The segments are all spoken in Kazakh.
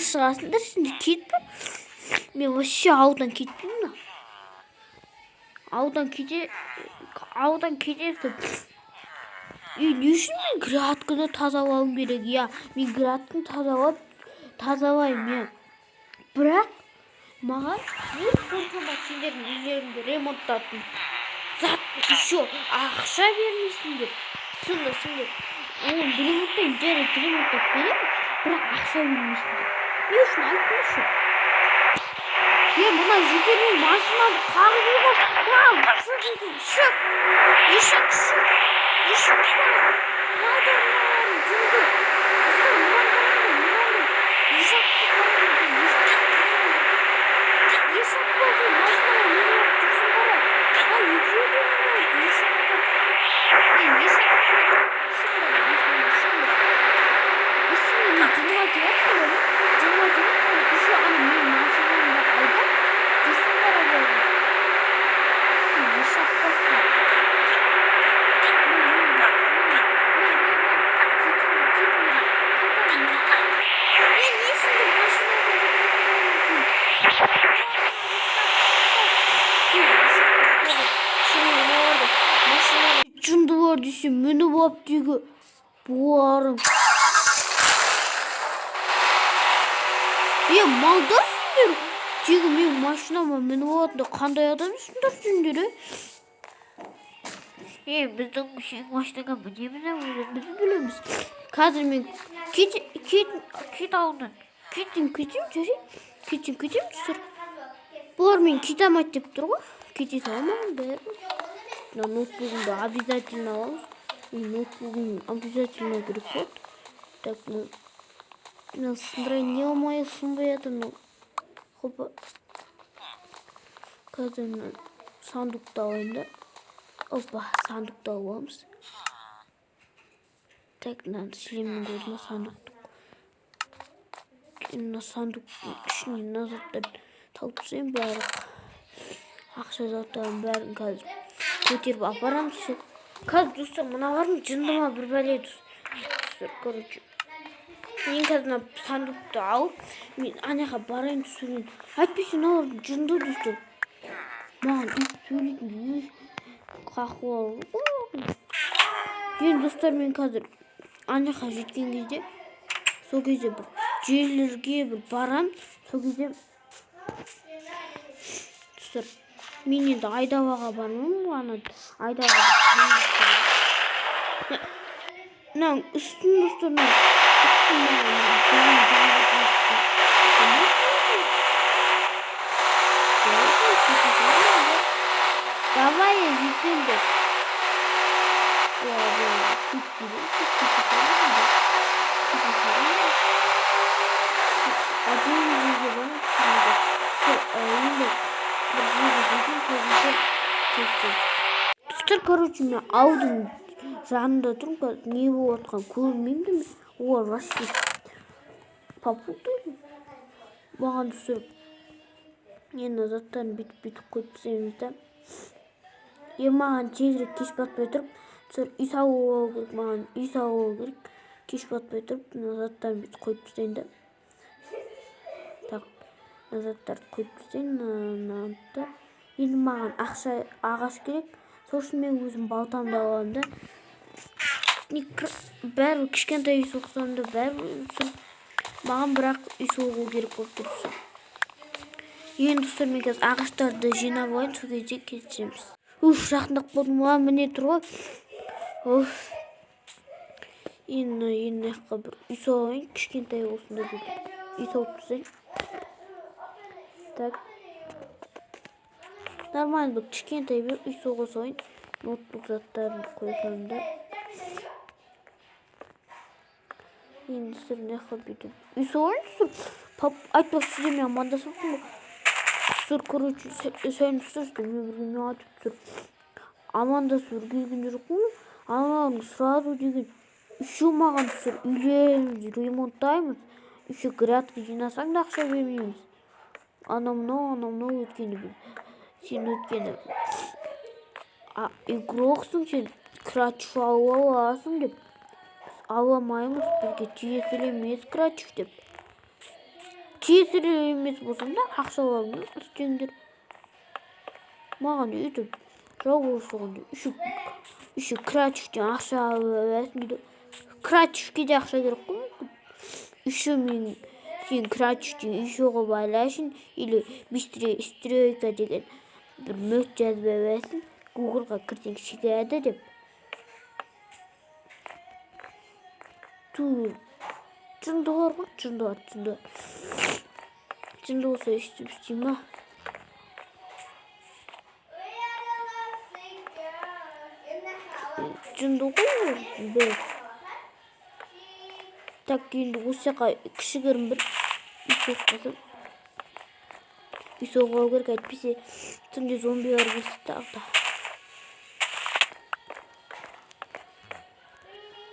Шығасыңдар сендер, кетпе. Мен вообще ауылдан кетпеймін. Мына ауылдан кете, ауылдан кетесің. И не үшін мен грядканы тазалауым керек? Иә, мен грядканы тазалап, тазалаймын, иә, бірақ маған не соншама сендердің үйлеріңді ремонттатын зат, еще ақша бермейсіңдер? Сонда сендер оны ремонттаймын, жарайды, ремонттап беремін, бірақ ақша бермейсіңдер. Не үшін, айтыңдаршы? Е, мына житель машинамды қағып жүр ғой. Шық, ешек, шық, ешек, бас малдар, мыналарың жынды. Достар, мынаны қараңдар, мынандай ешекті қараңдар, ешекті қараңдар. Ешек па сен? Машинаға мініп алып жүрсің, қара. А, екеуі де мініп алып, ешектер. Ей, ешек, шықыңдар машинадан, шықыңдар. Е, сендер мен жыныма тиіп жатсыңдар ма? Жыныма тиіп жатсыңдар. Еще ана менің машинамды айдап жүрсің, қара бәрін. Ей, ешек бассың. Мә, мә, мә, мә, мә, мә, кетіңдер, кетіңдер, қайтамын. Е, не сендер машинаға отырмағаннан кейін? Ей, ешектер, қара, шынымен мыналарды машинаға жынды бар десем, мініп алып тегі бұларың. Е, малдар, сендер тегі менің машинама мініп алатындар қандай адамсыңдар сендер, е? Е, біздің сенің машинаңа мінеміз, өзіміз білеміз. Қазір мен кет, кет, кет ауылдан, кетсем, кетемін, жарайды, кетсем, кетемін. Достар, бұлар мен кете алмайды деп тұр ғой, кете саламын, маған бәрібір. Мына ноутбугымды обязательно аламыз. Менің ноутбугым обязательно керек болады. Так, мына мына сындырайын, не алмай, сынбай жатыр мынау. Хопа, қазір мына сандукты алайын да. Опа, сандукты алып аламыз. Так, мынаны шлемнің көзіне сандукты, мына сандуктың ішіне мына заттарды салып тастаймын. Барлық ақша заттарын бәрін қазір көтеріп апарамыз. Сол қазір, достар, мыналардың жынды ма, бір бәле. Достар, короче, мен қазір мына сандукты алып, мен ана жаққа барайын түсірейін. Әйтпесе мыналар жынды, достар, маған өйтіп сөйлейтін өз қақып алып. Енді, достар, мен қазір ана жаққа жеткен кезде, сол кезде бір жерлерге бір барам. Сол кезде, достар, мен енді айдалаға бармаймын ғой, ана айдалаға. Мынаның үстін, достар, мына үстін маған бәрін жаңғыртып. Давай, жетіңдер. Кет дейді, кете саламын да, кете саламын. Әдемі жерге барамын енді. Сол енді бір жерге жетемін, сол кезде кетемін. Достар, короче, мен ауылдың жанында тұрмын. Қазір не болып жатқанын көрмеймін де мен. Олар вообще попутали маған. Достар, енді заттарын бүйтіп, бүйтіп қойып тастаймыз да. Е, маған тезірек кеш батпай тұрып, достар, үй салып алу керек. Маған үй салып алу керек кеш батпай тұрып. Мына заттарын бүйтіп қойып тастайын да. Так, мына заттарды қойып тастайын, мынаны да. Енді маған ақша, ағаш керек. Сол үшін мен өзім балтамды аламын да. Бәрібір кішкентай үй соқсам да, бәрібір маған, бірақ үй соғу керек болып тұр. Енді, достар, мен қазір ағаштарды жинап алайын, сол кезде кездесеміз. Уф, жақындап қалдым ғой, міне тұр ғой. Уф, енді мына жаққа бір үй салайын, кішкентай болсын да, бүйтіп үй салып тастайын. Так, нормально, бір кішкентай бір үй соға салайын. Ноутбук заттарын қоя салайын да. Енді, достар, мына жаққа бүйтіп үй салайын. Достар, айтпақшы, сіздермен амандасыппын ғой. Достар, короче, сәлем, достар. Мен бірге айтып тұр, амандасып үлгерген жоқпын ғой. Аналардың сразу деген еще маған, достар, үйлерімізді ремонттаймыз, еще грядка жинасаң да, ақша бермейміз, анау мынау, анау мынау, өйткені біз сен, өйткені игроксың, сен креатив ала аласың деп, біз ала алмаймыз, бізге тиесілі емес креатив деп. Тиесілі емес болсам да, ақшаларымды істеңдер. Маған өйтіп жау болса, еще креативтен ақша алып дейді. Креативке де ақша керек қой мүмкін. Еще мен сен креативтен еще қылып аласың или быстрее стройка деген бір мод жазып аласың, гуглға кірсең шығады деп. Ту жындылар ғой, жындылар, жындылар. Жынды болса өйстіп істей ма? Жынды ғой олар бәрі. Так, енді осы жаққа кішігірім бір үй соғып қалсам. Үй соғып алу керек, әйтпесе түнде зомбилар келсе тағы да.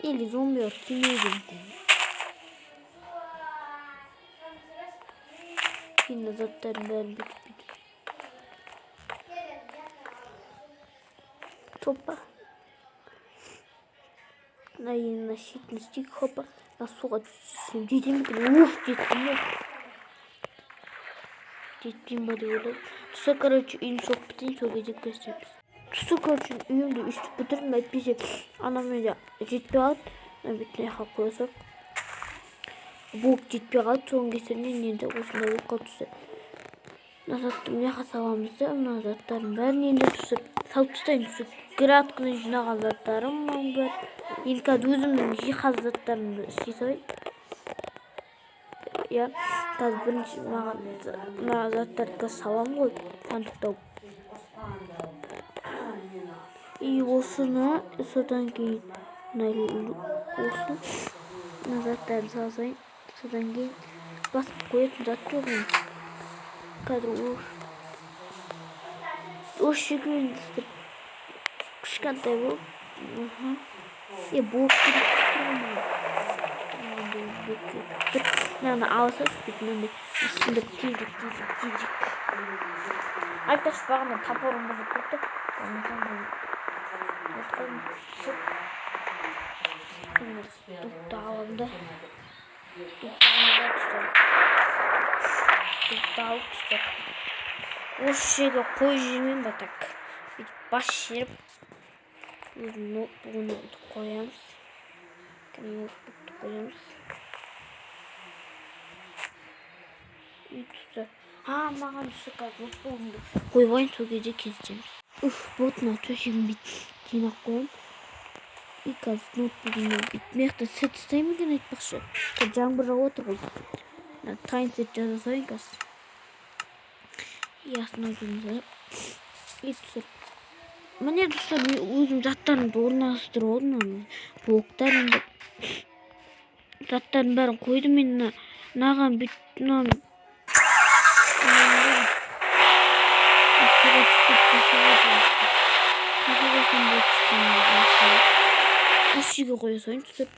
Или зомбилар келмеуі мүмкін. Енді заттардың бәрін бүйтіп бүйтіп. Топа. Мына енді мына шетін істейік, хопа. Мына суға түссем жетемін екен. Уф, жеттім ғой. Жетпеймін ба деп ойладым. Түсі, короче, үйін соғып бітейін, сол кезде көрсетеміз. Түсі, короче, үйімді өйстіп бітірдім, әйтпесе анаумен де жетпей қалады. Мына бетін жаққа қоя салып. Блок жетпей қалады, соның кесірінен енді осындай болып қалды түсі. Мына затты мына жаққа саламыз да, мына заттардың бәрін енді түсіп салып тастайын. Түсіп градканы жинаған заттарым мынаның бәрі. Енді қазір өзімнің жиһаз заттарымды істей салайын. Иә, қазір бірінші маған мына заттарды қазір саламын ғой сандықта. И осыны содан кейін мына осы мына заттарды сала салайын. Содан кейін басып қоятын зат жоқ енді. Қазір осы жерге енді істеп кішкентай болып. Е, блок керек тұр ғой маған. Блок керек тұр. Мынаны ала салшы, бүйтіп мынандай сындырып тезірек, тезірек, тезірек. Айтпақшы, бағана топорым бұзылып кетті. Дубты аламын да. Дубты аламын да, достар. Дубты алып, достар. Осы жерге қойып жібермеймін ба, так. Бүйтіп бас жіберіп өзім ноутбугымды бүйтіп қоямыз. Ноутбукты қоямыз. И достар. А, маған түсі қазір ноутбугымды қойып алайын, сол кезде кездесеміз. Уф, вот мына төсегін бүйтіп жинап қоямын. И қазір ноутбугымды бүйтіп мына жақта сет ұстаймын екен айтпақшы. Қазір жаңбыр жауып отыр ғой. Мына тайм сет жаза салайын қазір. И астына өзіміз. И достар. Міне, достар, мен өзім заттарымды орналастырып алдым. Мына блоктарымды, заттардың бәрін қойдым мен мына мынаған бүйтіп мынаны суға түсіп кетті, суға түсті. Қайда қойсам болады түскен? Осы жерге қоя салайын, достар.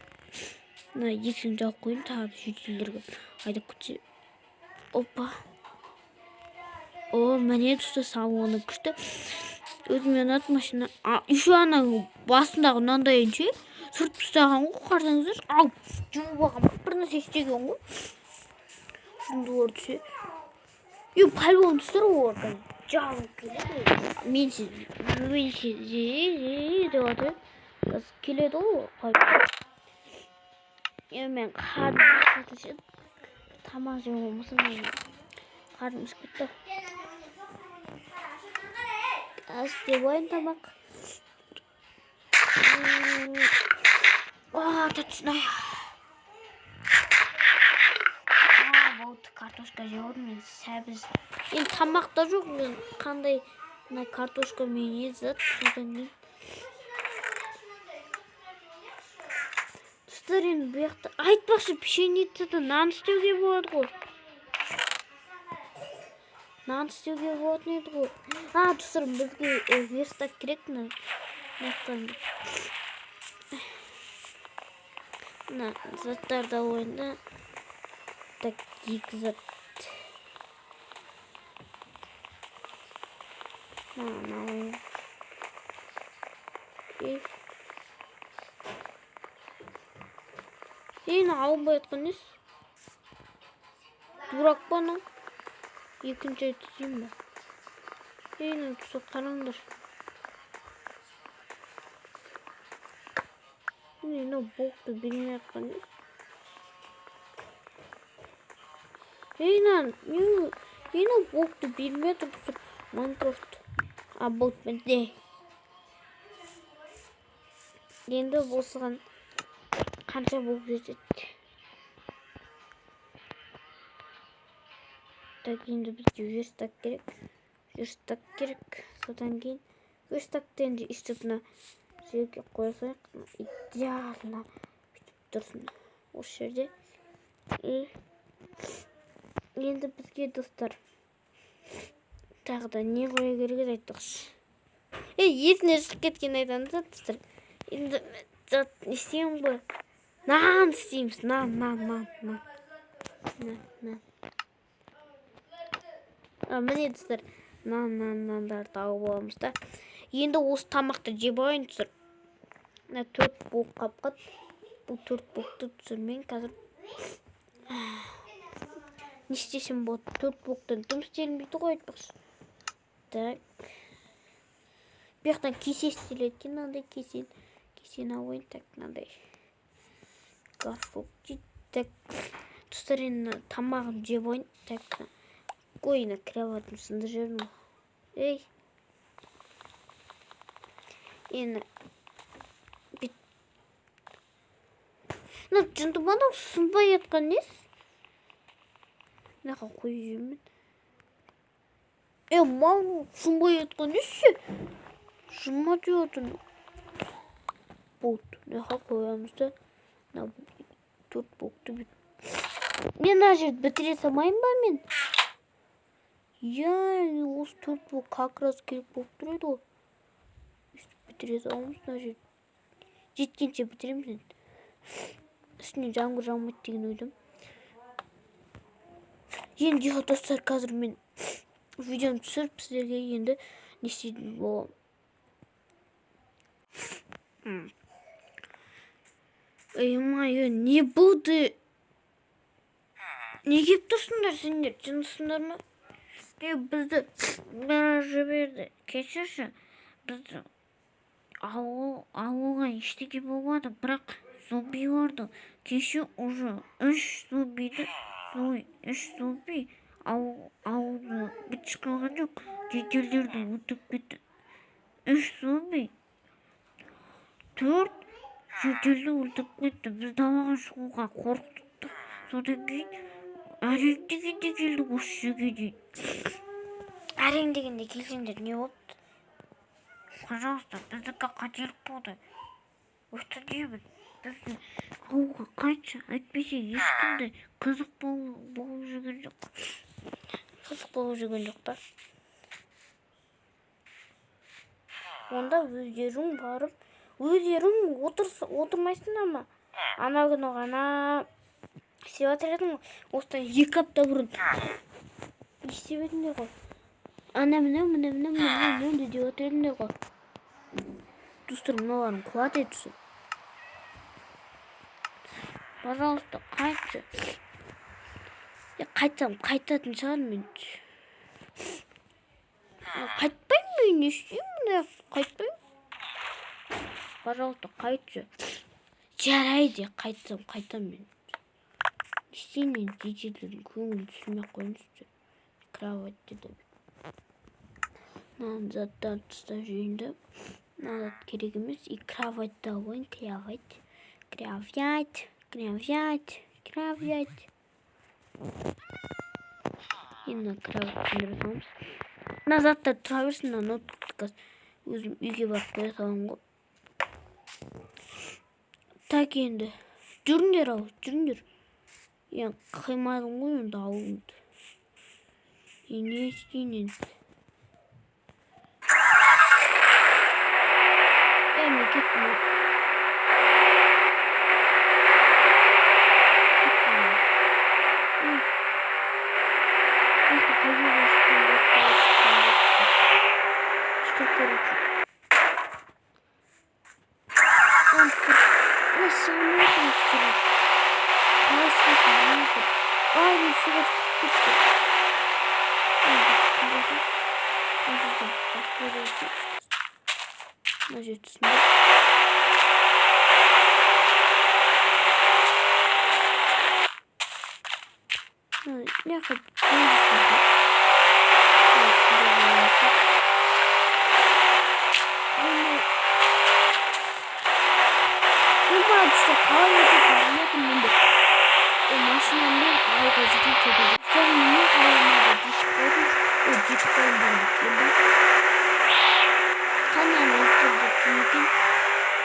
Мына есігін жауып қояйын, тағы да шетелдерге айдап кетсе. Опа. О, міне, достар, салоны күшті. Өзіме ұнады машина. А, еще ана басындағы мынандайын ше сүртіп тастаған ғой, қарасаңыздаршы. Ау, жуып алған ба, бір нәрсе істеген ғой. Жындылар ше. Е, по-любому, достар, олар жалынып келеді. Менсіз, менсіз деп жатыр. Қазір келеді ғой қайтып. Е, мен қарным ашып ше. Тамақ жеп болмаса, мен қарным ашып кетті. Қазір жеп алайын тамақ. А, точно. А, болды, картошка жеп алдым мен, сәбіз. Енді тамақ та жоқ, мен қандай мына картошка мен не зат, содан кейін. Достар, енді бұл жақта айтпақшы, пшеницадан нан істеуге болады ғой. Нан істеуге болатын еді ғой. А, достар, бізге верстак керек мына жақтан. Мына заттарды алайын да. Так, екі зат. Мынаны алайын. Ей, мына алынбай жатқан несі? Дурак па анау? Екінші рет түсейін ба? Ей, мына достар, қараңдар. Міне, мынау блокты бермей жатқан несі? Ей, мына не, ей, мынау блокты бермей жатыр, достар. Майнкрафт. А, болды, бітті. Енді осыған қанша блок жетеді? Так, енді бізге верстак керек. Верстак керек. Содан кейін верстакты енді өйстіп мына жерге қоя салайық. Идеально бүйтіп тұрсын осы жерде. И енді бізге, достар, тағы да не қою керек еді, айтпақшы. Ей, есіне шығып кеткен айтамыз да, достар. Енді зат не істеймін ғой? Нан істейміз. Нан, нан, нан, нан. Нан, нан. А, міне, достар, нан, нан, нандарды алып аламыз да. Енді осы тамақты жеп алайын, достар. Мына төрт блок қалып қалды. Бұл төрт блокты, достар, мен қазір не істесем болады? Төрт блоктан дым істелінбейді ғой, айтпақшы. Так. Бұл жақтан кесе істеледі екен, мынандай кесе. Кесені алайын. Так, мынандай горшок дейді. Так, достар, енді тамағын жеп алайын. Так, ой, мына кроватьны сындырып жібердім ғой. Ей. Енді бүйтіп. Мына жынды ма анау, сынбай жатқан несі? Мына жаққа қойып жібермін. Е, мал, сынбай жатқан несі? Жынма деп жатыр. Болды, мына жаққа қоямыз да. Мына төрт блокты бүйтіп. Мен мына жерді бітіре салмайын ба мен? Иә, осы төрт блок как раз керек болып тұр еді ғой. Өйстіп бітіре саламыз мына жерді. Жеткенше бітіреміз енді. Үстінен жаңбыр жаумайды деген ойдамын. Енді, достар, қазір мен видеоны түсіріп сіздерге енді не істейтін боламын. Ё-моё, не болды? Не келіп тұрсыңдар сендер? Жындысыңдар ма? Е, бізді бәрі жіберді. Кешірші, бізді ауылға ештеңе болмады, бірақ зомби барды. Кеше уже үш зомбиді, үш зомби ауылды бітіп қалған жоқ, жительдерді өлтіріп кетті. Үш зомби, төрт жительді өлтіріп кетті. Біз далаға шығуға қорықтық. Содан кейін әрең дегенде келдік осы жерге дейін. Әрең дегенде келсеңдер, не болыпты? Пожалуйста, біздікі қателік болды. Өтінемін, бізді ауылға қайтшы, әйтпесе ешқандай қызық болып жүрген жоқ. Қызық болып жүрген жоқ па? Онда өздерің барып, өздерің отырмайсыңдар ма? Ана күні ғана істеп жатыр едің ғой. Осыдан 2 апта бұрын не істеп едіңдер ғой? Ана мынау, мына мынау, мына мынау деп жатыр едіңдер ғой. Достар, мыналарын құлат етсін. Пожалуйста, қайтшы. Е, қайтсам қайтатын шығар мен. Қайтпаймын мен, не істеймін мына, қайтпаймын. Пожалуйста, қайтшы. Жарайды, қайтсам қайтамын мен. Не істеймін мен, жительдердің көңілін түсірмей ақ қойыңызшы. Кровать деді. Мынаны заттарды тастап жіберейін да. Мына зат керек емес. И кроватьты алайын. Кровать. Кровать. Кровать. Кровать. Енді кровать сындыра саламыз. Мына заттар тұра берсін, мына ноутбукты қазір өзім үйге барып қоя саламын ғой. Так, енді жүріңдер, ал, жүріңдер. Енді қимадым ғой енді ауылымды. Не істейін енді? Е, мен кеттім. Кеттім. Ей. Эх, қай жерге шықсам болады, қалай шықсам болады? Что, короче. Он тұр. Ой, шыға алмай отырмын, түсіріп. Қалай шығатынын білмей отырмын. Ай, мен суға Бітті. Енді түсінбесем, мына жерде басқа болсын. Мына жер түсінбей. Мына жаққа түсінбей. Осындай болмаса. Бұны мен достар, қалай өтетінін білмедім енді. Машинамен ауылға жетемін сол кезде. Соны мен ауылыма да жетіп қойдым. Жетіп қоямын дегенде келдім. Қане, ана иттерді кім екен?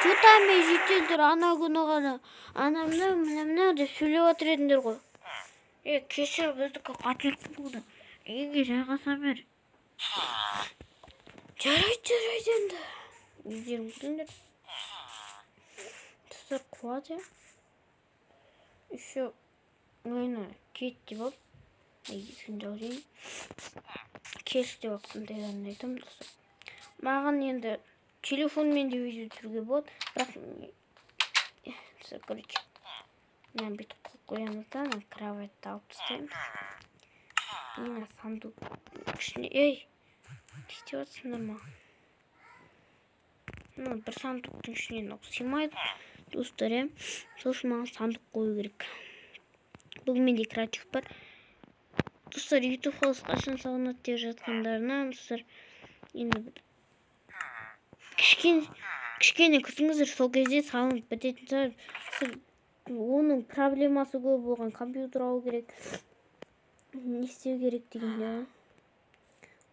Че там, ей, жительдер, ана күні ғана ана мынау, мына мынау деп сөйлеп жатыр едіңдер ғой. Е, кешір, біздікі қателік болды. Үйге жайғаса бер. Жарайды, жарайды енді. Өздерің біліңдер. Достар, қуады, иә. Еще мені кет деп алып, есігін жауып жейін. Кеш деп алып, ондайларын айтамын, достар. Маған енді телефонмен де видео түсіруге болады, бірақ достар, короче, мынаны бүйтіп қойып қоямыз да, ана кроватьты алып тастаймыз. Мына сундук ішіне, ей, не істеп жатсыңдар маған? Мына бір сундуктың ішіне мынау сыймайды, достар, иә. Сол үшін маған сандық қою керек. Бүгін менде креатив бар, достар. Ютуб хаус қашан салынады деп жатқандарына, достар, енді бір кішкене кішкене күтіңіздер, сол кезде салынып бітетін шығар. Достар, оның проблемасы көп, оған компьютер алу керек, не істеу керек дегенде ғой.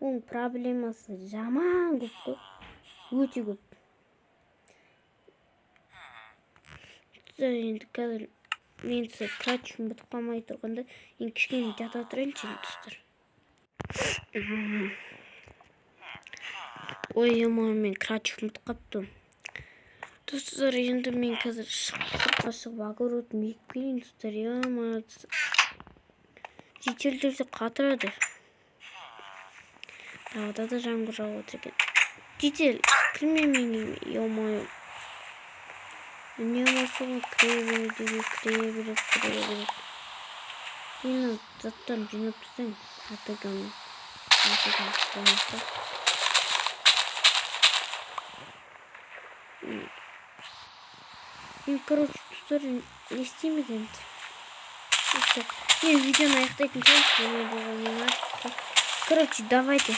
Оның проблемасы жаман көп қой, өте көп. Достар, енді қазір мен креативім бітіп қалмай тұрғанда, енді кішкене жата тұрайыншы енді, достар. Ой, ема, мен креативім бітіп қалыпты, достар. Енді мен қазір сыртқа шығып, огородымды егіп келейін, достар. Ема, жительдер де қатырады. Далада да жаңбыр жауып отыр екен. Житель, кірме менің үйіме, ё-моё. Үнемі соған кіре береді үйге, кіре береді, кіре береді. Мен заттарын жинап тастаймын. Атагамын, атагам болмаса. Мен, короче, достар, не істейміз енді? Достар, мен видеоны аяқтайтын шығармын. Короче, давайте.